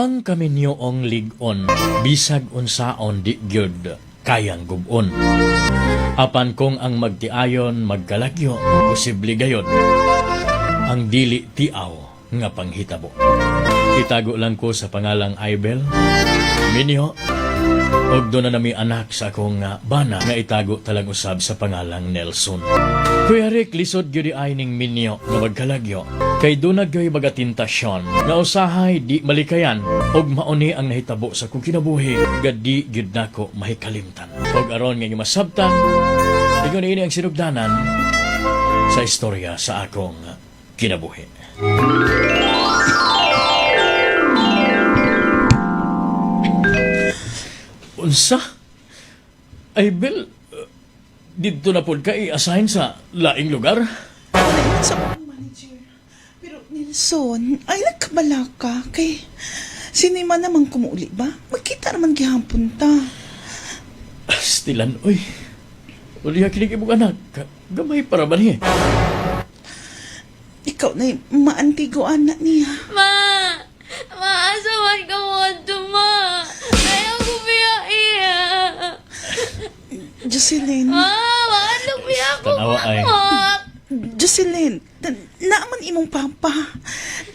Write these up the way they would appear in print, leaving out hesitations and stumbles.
Ang kaminyoong lig-on, bisag unsaon di gyud kayang gub-on. Apan kung ang magtiayon magkalagyo, posible gayod ang dili tiaw nga panghitabo. Itago lang ko sa pangalang Aibel, minyo, og doon na nami anak sa akong bana nga itago talang usab sa pangalang Nelson. Kuya Rick, lisod gyud ay ning minyo nga magkalagyo. Kay doon na gyud baga tentasyon nga usahay di malikayan og mauni ang nahitabo sa akong kinabuhi nga di gyud nako mahikalimtan. Og aron nga inyo masabtan, ingon ini ang sinugdanan sa istorya sa akong kinabuhi. Unsa? Ay, Bill, dito na po ka i-assign sa laing lugar? Wala yun sa akong manager. Pero Nelson, ay nagkabala ka kay sinima naman kumuuli ba? Magkita naman gihampon ta. Stilan, uy. Uliha kinig imong anak. Gamay para ba niya? Ikaw na maantigo anak niya. Ma! Ma, asa man ka mo adto, ma? Ayaw ko biya iya. Jocelyn, Ma, maadlok biya ko, Tanawa ay. ma. Jocelyn, naaman imong papa.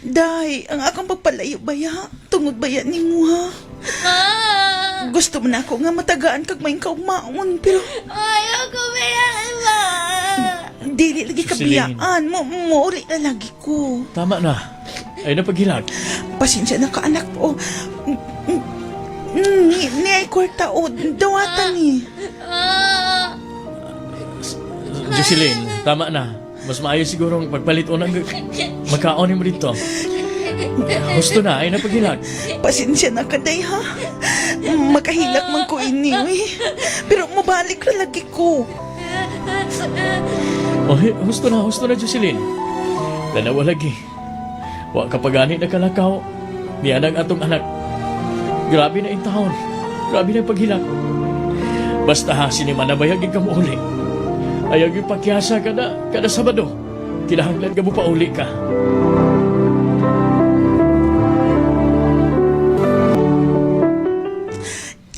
Day, ang akong pagpalayo baya, tungod baya nimo ha. Ma! Gusto mo na ako nga matagaan kag may kaugmaon, pero Ayaw ko biya, ma. dili lagi Jocelyn. kabiyaan. Mo uli na lagi ko. Tama na. Ay napaghilak. Pasensya na ka, anak po. Ni ay kwarta o dawatan ni. Ma! Jocelyn, tama na. Mas maayo siguro ang pagpalit unang makaon mo dito. Gusto na, ay napaghilak. Pasensya na ka, day, ha? Makahilak man ko ini, eh. Pero mabalik na lagi ko. Oh, husto na, Jocelyn. Tanawa lagi. Wa ka pagani na kalakaw. Niya ang atong anak. Grabe na intahon. Grabe na yung paghilak. Basta ha, sinima na bayag ka mo uli. Ayaw yung pakyasa kada Sabado. Kinahanglan ka mo pa uli ka.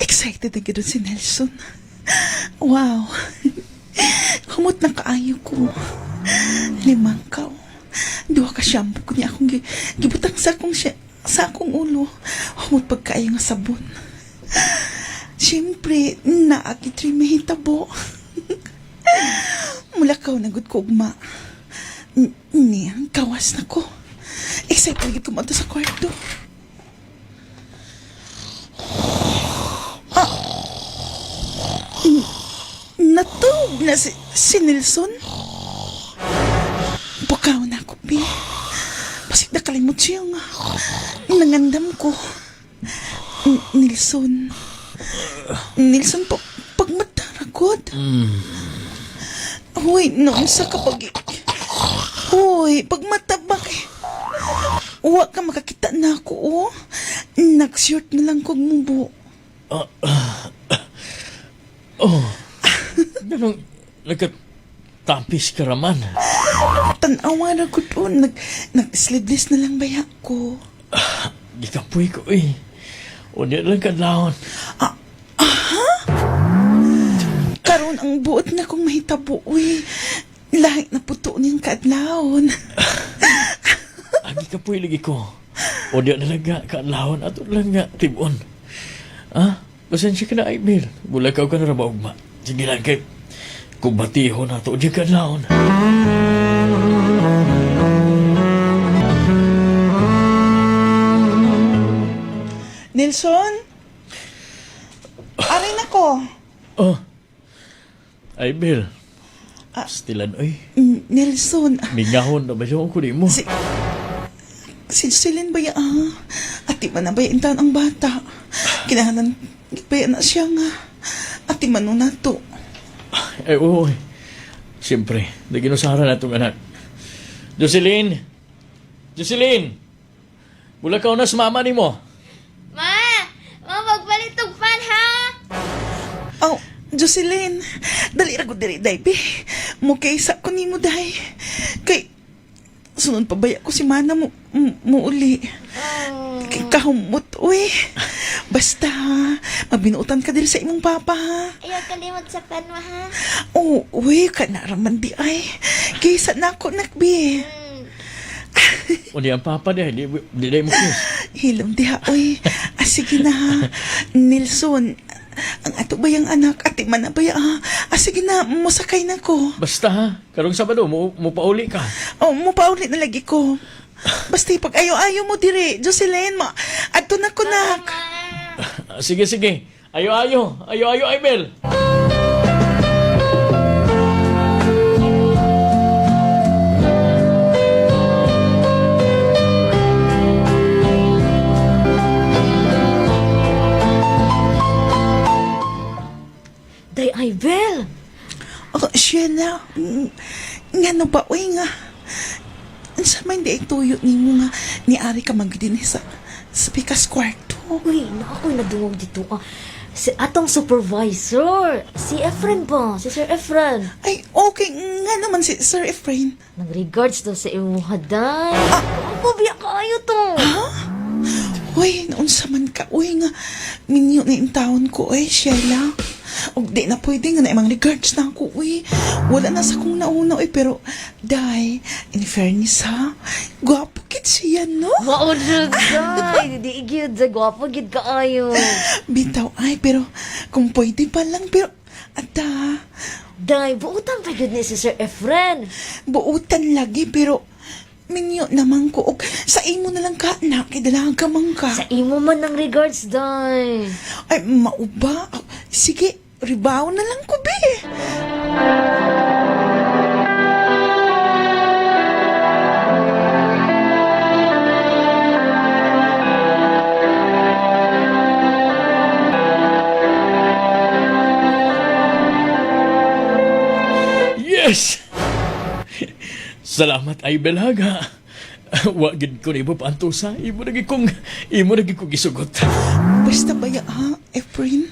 Excited na gano'n si Nelson. Wow. Humot na kaayo ko. Limang kao. Duha ka shampoo ko niya akong gibutang sa akong, sa akong ulo. Humot pagkaayo nga sabon. Siyempre, naakit rin mahitabo. Mulakaw na gud ko ugma. Niya, kawas na ko. Excited gid ko mo sa kwarto. Natug na si Nelson. Bukaw na ako, Bi. Basig nakalimot siya nga. Nangandam ko. Nelson. Nelson, pagmataragod. Uy, noon sa kapag... Uy, pagmatabak eh. Uwa ka makakita na ako, oh. Nag-short na lang kog mubo. Oh, ganong nagkatapis ka raman. Tanawa na ko to. Nag-sleeveless na lang baya ko. Gikapoy ko eh. Unya lang kadlawon. Karon ang buot na kong mahitabo, uy. Lahi na puto niyang kaadlawon. Agi kapoy lagi ko. Unya na lang nga kadlawon ato lang nga tibon. Ah, pasensya ka na Ibel. Bulakaw ka na ra ba ugma. Sige lang kay kubatihon ato di kadlawon. Nelson? Aray na ko. Oh. Ibel. Stilan oy. Nelson, Mingahon na ba siya ko mo? Si Jocelyn ba ya, ah? Ati man na ba intan ang bata? Kinahanan ba na siya nga? Ati man na to. Ay, oo. Eh. Siyempre, naginusara na itong anak. Jocelyn! Jocelyn! Bulakaw na sa mama ni mo. Ma! Ma, magpalit og pan, ha? Oh, Jocelyn, dali ra gud diri day be. Mo kaysa ko nimo day. Kay sunod pa baya ko si mana mo mo uli. Kahumot, uy. Basta, ha, mabinuotan ka diri sa imong papa, ha? Ayaw kalimot sa pen, ma, ha? Oh, uy, kanaraman di ay. Kaysa na ako nakbi. O di ang papa di, di, di, di mo kiss. Hilom diha, uy. Ah, sige na, ha. Nelson, ang ato ba yung anak? Ati man na ba ya, ha? Ah, sige na, musakay na ko. Basta ha, karong Sabado, mo pauli ka. Oh, mupauli na lagi ko. Basta pag ayo-ayo mo dire, Jocelyn, ma, ato na ko nak. Ah, sige, sige. Ayo, ayo. Ayo, ayo, Ibel. Day, Ibel! Oh, Sheila, nga no ba, uy nga. Unsa man di ay tuyo nimo nga ni Ari ka man gid sa pikas kwarto. Uy, na ako'y nadungog dito ah. Si atong supervisor, si Efren ba? Si Sir Efren. Ay, okay nga naman si Sir Efrain. Nag-regards daw sa imuha, day. Ah! Pabiya kaayo to. Uy, naunsa man ka, uy nga. Minyo na yung taon ko, uy, Sheila. Og di na pwede nga na imang regards na ako, uy. Wala na sa kong nauna, uy, pero, day, in fairness ha, gwapo kit siya, no? Mao jud, day. Di gyud, day. Gwapo gyud kaayo. Bitaw, ay, pero, kung pwede pa lang, pero, ata, Day, buutan pa gyud ni si Sir Efren. buutan lagi, pero, minyo naman ko, og sa imo na lang ka, na, kay dalaga man ka. Sa imo man ng regards, day. Ay, mauba. Sige, ribaw na lang ko, be. Yes! Salamat, Ibel Haga. Wa gid ko nimo paantusa. Imo na gid kong gisugot. Basta ba ya, ha, Efrain?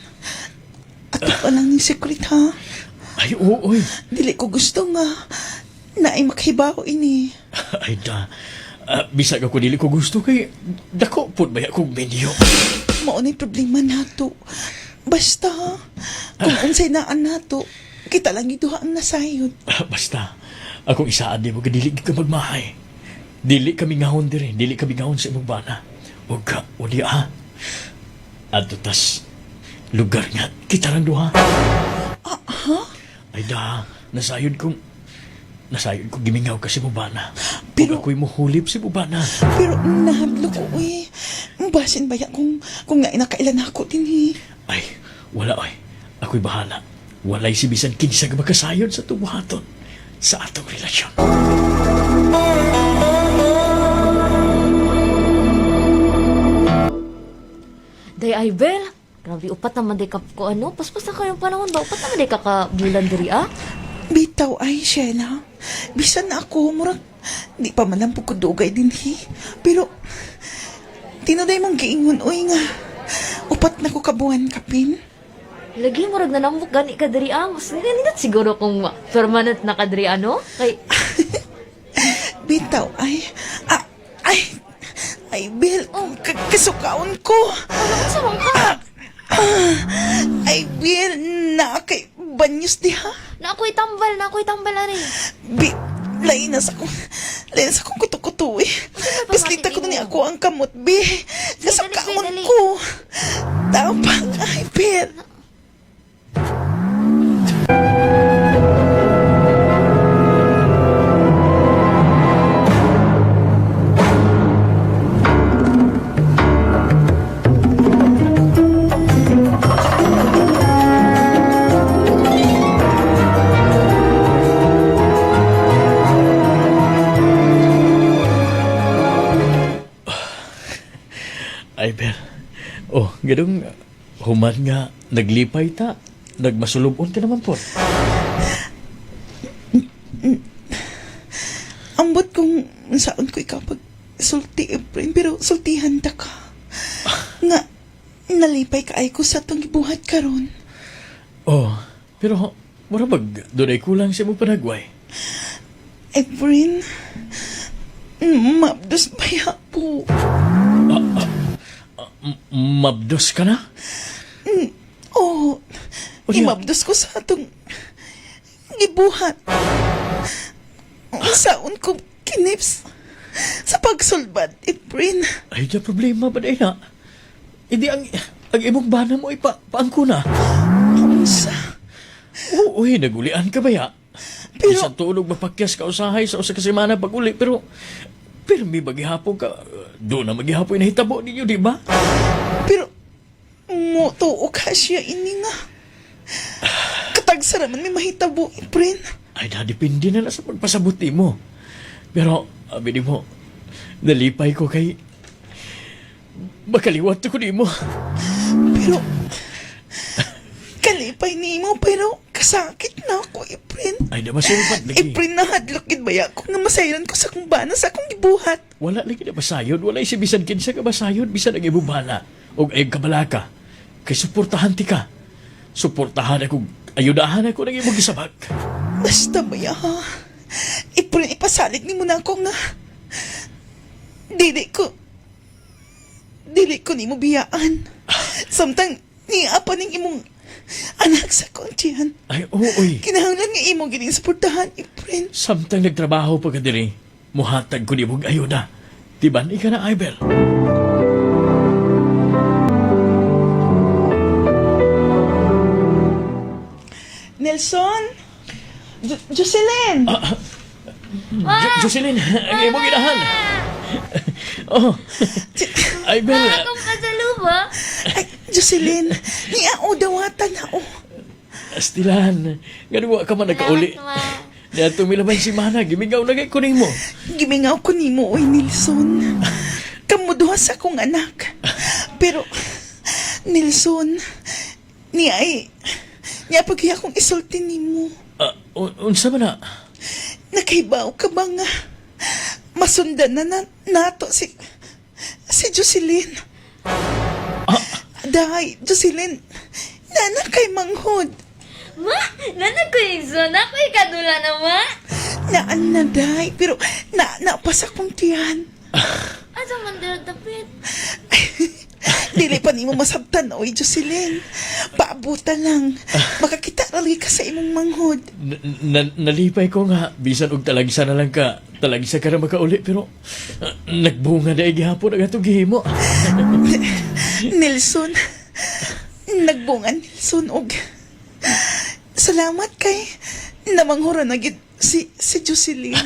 Ato pa lang ni secret, ha? Ay, oo, oy. Dili ko gusto nga na ay makhibaw ini. Ay da. Ah, bisag ako dili ko gusto kay dako pud ba akong medyo. Mao na'y problema nato. Basta, ha? Kung unsay naan nato, kita lang giduha ang nasayod. Ah, basta akong isaad nimo nga dili gid ka magmahay. Dili kami ngahon dire, dili kami ngahon sa imong bana. Ug ka uli ah. Adto tas lugar nga kita lang duha. Ay da, nasayod kong gimingaw ka si Bubana. Pero- Pero ako'y muhulip si Bubana. Pero nahadlo ko, uy. Basin ba ya kung nga nakailan ako din, eh. Ay, wala ay. Ako'y bahala. Walay si bisan kinsa nga makasayod sa tubuhaton sa atong relasyon. Day, Ibel. Grabe, upat naman day ka ko ano. Paspas na kayong panahon ba? Upat naman day ka kabulan diri ah. Bitaw ay, Sheila. Bisan na ako, murag, di pa man lang po ko dugay din, hi. Pero, tinuday mong giingon, uy nga. Upat na ko kabuhan, kapin. Lagi murag nanambok gani ka diri ah. Mas nindot siguro kung permanent na ka diri ano. Kay Bitaw ay, ah, ay, ay, Bill, kasukaon ko. ano sa man ka? Ay, Bill, na kay banyos diha. Na ako'y tambal, na ako'y tambal ani. Bi, lain na sa kong, lain na sa kong kuto-kuto eh. Paslita ko na ni ako ang kamot, bi. Kasukaon dali, dali. ko. Tapang, ay, Bill. Ay, Bel. Oh, gadong human nga naglipay ta. Nagmasulubon ka naman po. Ambot kung saan ko ikaw pag sulti, Efrain, pero sultihan ta ka. Nga, nalipay ka ay ko sa itong gibuhat karon. Oh, pero mura bag dunay kulang sa imong panagway. Efrain, mabdos baya po. Mabdos ka na? Oh, Unya. imabdos ko sa atong gibuhat. Unsaon ko kinips sa pagsulbad, Efren. Ay, di problema ba na? Hindi ang imong bana mo ay paangko na. Unsa? Oo, uy, nagulian ka ba ya? Pero- Bisan tulog mapakyas ka usahay sa usa ka semana pag uli, pero may maghihapon ka. Doon na maghihapon nahitabo ninyo, di ba? Pero mo tuo ka siya ini nga. Katagsara man may mahitabo, Efren. Ay, nadepende na lang sa pagpasabot ni mo. Pero, abi ni mo, nalipay ko kay makaliwat ko ni mo. Pero kalipay nimo pero kasakit na ako, Efren. Ay, na masulpat lagi. Efren, nahadlok gid baya ko nga masayran ko sa akong bana sa akong gibuhat. Wala lagi na basayon. Wala si bisan kinsa ka basayon, bisan ang imong bana. Og ay kabalaka. Kay suportahan ti ka. Suportahan ako, ayudahan ako ng imong gisabak. Basta baya ha. Efren, ipasalig nimo na ako nga dili ko nimo biyaan. Samtang niya pa ning imong anak sa kontiyan. Ay, oo, oy. Kinahanglan nga imong gining suportahan, Efren. Samtang nagtrabaho pa ka diri, muhatag ko nimong ayuda. Tiban ika na, Ibel. Nelson? Jocelyn! Jocelyn, ang imong ginahan. Oh, Ibel. Akong pasalubong. Ay, Jocelyn, niya o dawatan na o. Astilan, ganun wa ka man nagkauli. Salamat, ma. Niya tumilaban si Mana, gimingaw na kay kunin mo. Gimingaw ko nimo, oy Nelson. Kamuduha sa akong anak. Pero, Nelson, niya ay, niya pag akong isulti nimo. Unsa man na? Nakaibaw ka ba nga? Masundan na, na nato si Jocelyn. Day, Jocelyn, nana kay manghod. Ma, nana ko igsoon. Ako ikadula na, ma. Naan na, day, pero na pa sa akong tiyan. Asa man dira dapit? Dili pa nimo masabtan, oy Jocelyn. Paabutan lang. Makakita ra lagi ka sa imong manghod. Nalipay ko nga, bisan og talagsa na lang ka, talagsa ka na makauli, pero nagbunga na gihapon ang atong gihimo. Nelson, nagbungan Nelson og salamat kay namanghura na gid si Jocelyn.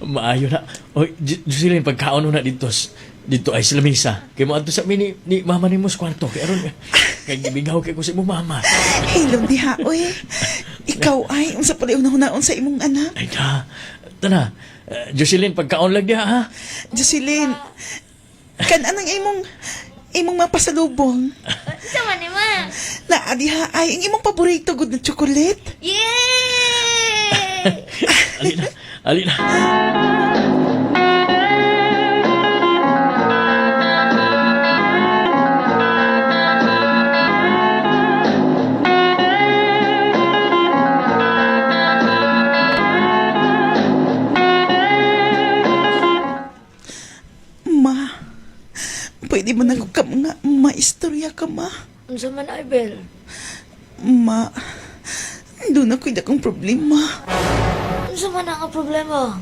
Maayo na. Oy, Jocelyn, pagkaon na dito, dito ay sa lamisa. Kay mo adto sa mi ni mama nimo sa kwarto. Kay aron kay gibigaw kay ko sa imong mama. Hilom diha oy. Ikaw ay unsa pala una-unaon sa imong anak. Ay na. Tana, Jocelyn, pagkaon lang diha ha. Jocelyn, kan anang imong imong mapasalubong? Asa man ni, ma? Naa diha ay ang imong paborito gud na chocolate. Yay! Alina, alina. Ma, pwede ba na ka nga maistorya ka, ma? Unsa man, Ibel? Ma, doon ako'y dakong problema. Unsa man ang problema?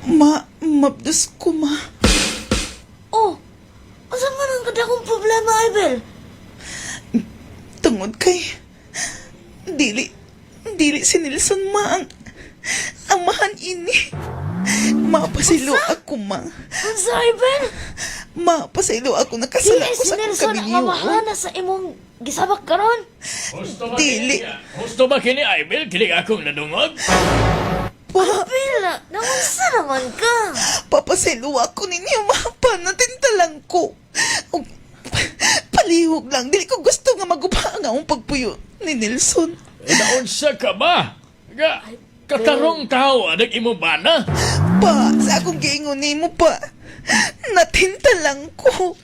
Ma, mabdos ko, ma. Oh, unsa man ang kadakong problema, Ibel? Tungod kay, dili, dili si Nelson, ma, ang amahan ini. Ma, pasilo ako, ma. Unsa, Ibel? Ma, pasilo ako. Nakasala Dili ko si sa akong Nelson ang kabiliyo. amahana sa imong gisabak karon. Husto ba Dili. Husto ba kini, Ibel? Kini akong nadungog? Pa, Ibel, naunsa naman ka? papasilo ako ninyo, ma. Panatinta lang ko. Og, palihog lang. Dili ko gusto nga magupa ang akong pagpuyo ni Nelson. Eh, naunsa ka ba? Ga, katarong tao, anak imong bana. Pa, sa akong giingon nimo pa. Natinta lang ko.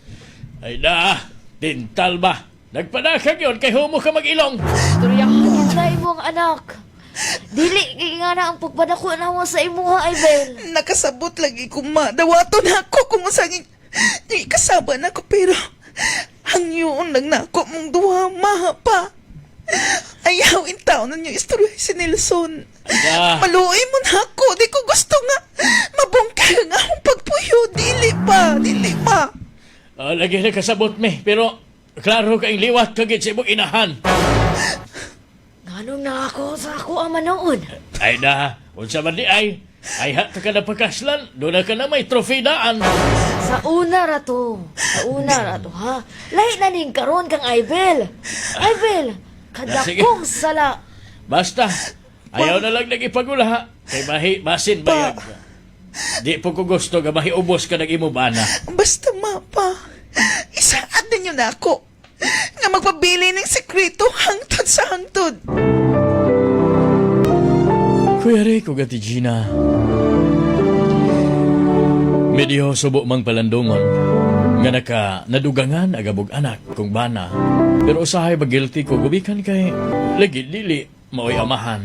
Ay na, tintal ba? Nagpadakag yun, kay homo ka mag-ilong. Istoryahan na imong anak. Dili kay nga na ang pagpadako na mo sa imuha, Ibel. Nakasabot lagi ko ma. Dawaton ako kung usangin. Di kasaba na ko pero hangyoon lang na ako mong duha, ma, pa. Ayaw in taon na niyo istorya si Nelson. Aida. Maluoy mo na ako. Di ko gusto nga mabungkal nga akong pagpuyo. Dili pa, dili pa. Ah, lagi na kasabot mi, pero klaro kay liwat kagit sa imong inahan. Nganong na ako sa ako ang manood. Ay na, unsa man di ay, ay ha ka na pagkaslan, doon na ka na may trophy daan. Sa una ra to. Sa una ra to, ha? Lahi na ning karon kang Ibel. Ibel, kadakong sala. Basta, ayaw na lang nagipagula. Kay bahi, basin bayag. Di po ko gusto nga mahiubos ka nag imo bana. Basta ma pa. Isaad ninyo na ako. Nga magpabili ng sekreto hangtod sa hangtod. Kuya Rico gati Gina. Medyo subo mang palandungon nga naka nadugangan agabog anak kung bana. Pero usahay ba guilty ko gubikan kay lagi dili maoy amahan.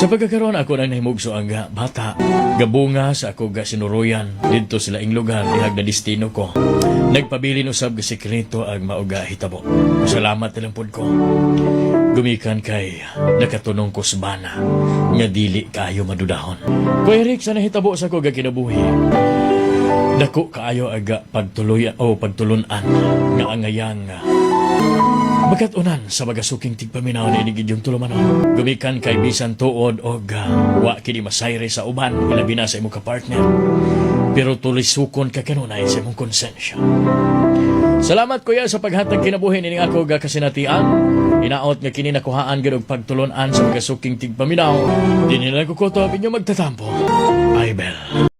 Sa pagkakaroon ako nang nahimugso ang ga bata. Gabunga sa ako ga sinuruyan didto sila ing lugar dihag na destino ko. Nagpabilin usab ga sekreto ang mauga hitabo. Salamat na lang pod ko. Gumikan kay nakatunong ko sa bana nga dili kaayo madudahon. Kuya Rick, sa nahitabo sa ko ga kinabuhi. Dako kaayo aga pagtuloy o pagtulunan nga angayang Magkat-unan sa magasuking tigpaminaw ni ini yung tulumanon. Gumikan kay bisan tuod og wa kini masayre sa uban ilabi na sa imong kapartner. Pero tulisukon ka kanunay sa imong konsensya. Salamat kuya sa paghatag kinabuhi nining ako ga kasinatian. Inaot nga kini nakuhaan gid og pagtulon-an sa magasuking tigpaminaw. Dinhi lang ko kutob inyo magtatampo. Ay bel.